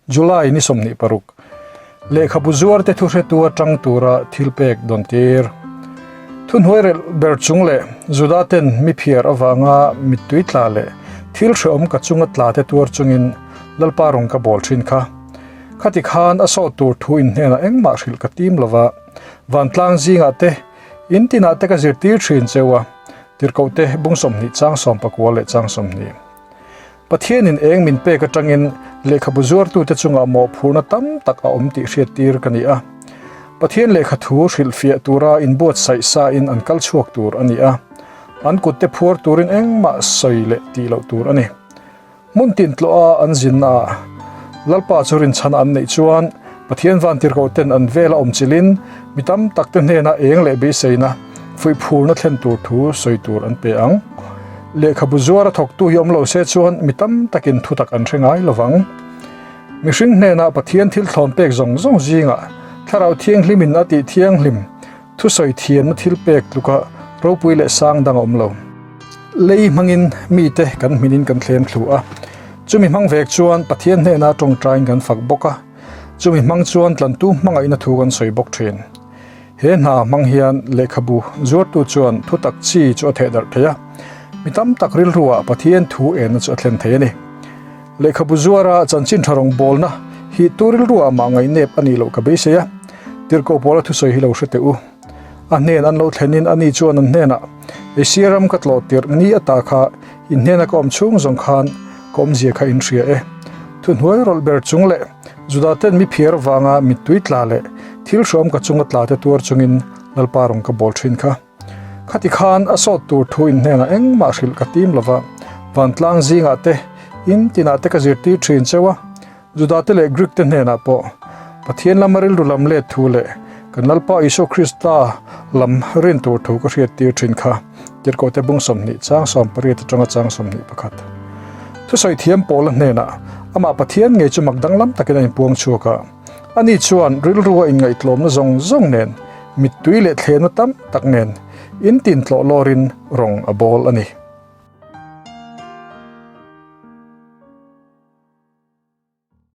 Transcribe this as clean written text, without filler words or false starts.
July ni 26. Lehkhabu zuarte thuhretu atang tura thilpek dawn tir. Thuhnuai relh ber chung leh Juda ten mi phiar avanga mittui tla leh thil hrehawm ka chunga tla te tuar chungin Lalpa rawng ka bawl thin kha. Khati khan a sawt tur thu in hnenah engmah hrilh ka tim lova, vantlang zingah te, in tinah te ka zirtir thin cheu a, tirhkohte bung 20 chang 19 leh chang 20. Pathianin eng min pek atangin lehkhabu zuartute chungah mawhphurhna tam tak a awm tih hriattir ka ni a. Pathian lehkha thu hrilhfiah tura inbuatsaih sain an kal chhuak tur a ni a. An kutte phuar turin engmah sawi leh tih loh tur a ni. Hmun tin tlawha an zinnaah Lalpa chu rinchhan an neih chuan Pathian vantirhkohten an vela awm chilhin mi tam takte hnena eng leh beiseina fuihphurna thlen tur thu sawi tur an pe ang. Lehkhabu zuar a thawktu hi awm lo se chuan mi tam takin thutak an hre ngai lo vang. Mihring hnenah Pathian thil thlawn pek zawng zawng zingah Thlarau Thianghlimin a tih thianghlim thusawi thiamna thil pek tluka ropui leh sang dang a awm lo. Lei hmangin mite kan hminin kan thlem thlu a, chumi hmang vek chuan Pathian hnena tawngtaiin kan fak bawk a, chumi hmang chuan tlantu hmangaihna thu kan sawi bawk thin. He hna hmang hian lehkhabu zuartu chuan thutak chi chu a thehdarh thei a, mi tam tak rilruah Pathian thu enna chu a thlen thei a ni. Lehkhabu zuara chanchin tha rawngbawlna hi tu rilruah mah ngaihnep a nih loh ka beisei a, Tirhkoh pawla thusawi hi lo hre teh u. A hnen an lo thlenin ani chuan an hnenah, Asia ram ka tlawh tirh ni ata kha in hnena ka awm chhung zawng khan ka awmzia kha in hria e. Thuhnuai rawlh ber chung leh Juda ten mi phiar vanga mittui tla leh thil hrawm ka chunga tla te tuar chungin Lalpa rawn ka bawl thin kha. Khati khan a sawt tur thu in hnenah engmah hrilh ka tim lova, vantlang zingah te, in tinah te ka zirtir thin cheu a. Juda te leh Greek te hnenah pawh Pathian lama rilru lam let thu leh kan Lalpa Isua Krista lam rin tur thu ka hriattir thin kha Tirhkohte bung 20 chang 18 atanga chang 21. Thusawi thiam Paula hnenah amah Pathian ngei chu mak danglam takin a inpuang chhuak a. Ani chuan rilru a inngaihtlawmna zawng zawng nen, mittui leh thlenna tam tak nen intin tlawh lawrin rawng a bawl a ni.